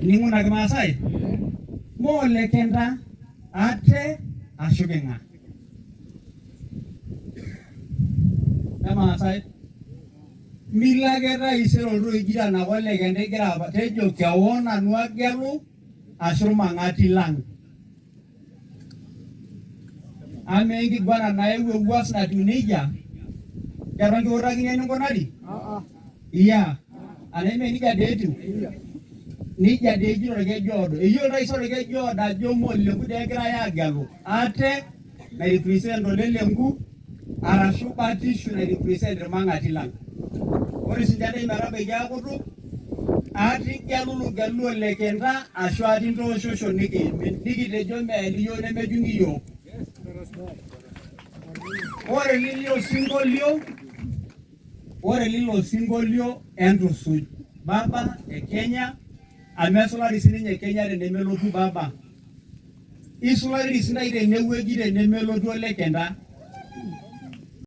Ining'o ina Kimaasai? Moo ole kenta ate ashu king'a. Emaasai. Milo ake taisere oltoo oji tenaa ole kenta igira apa tejo kewon nanu agelu ashu irmang'ati lang. Amaa enkiguana nayau ewuas natiu nejia, keton kiutakini eninkunari? Iya. Anaa eme nejia dee etiu? Nejia dee ejito orkeju oodo. Eyiolo taisere orkeju oodo ajo mme oleku dee egirae aagelu ate nairepresent ole Lenku arashu batishu nairepresent irmang'ati lang. Ore sinche ntae metabaiki akutuk, ate igelulu gelu ole Kenta ashu ate intooshosho nikiimin nikitejo meeli iyiook nemejung'i iyiook. Ore lilo sinkolio, ore lilo sinkolio entusuj baba e Kenya amu esulari sininye Kenya tenemelotu baba. Isulari sinai tenewueji tenemelotu ole Kenta.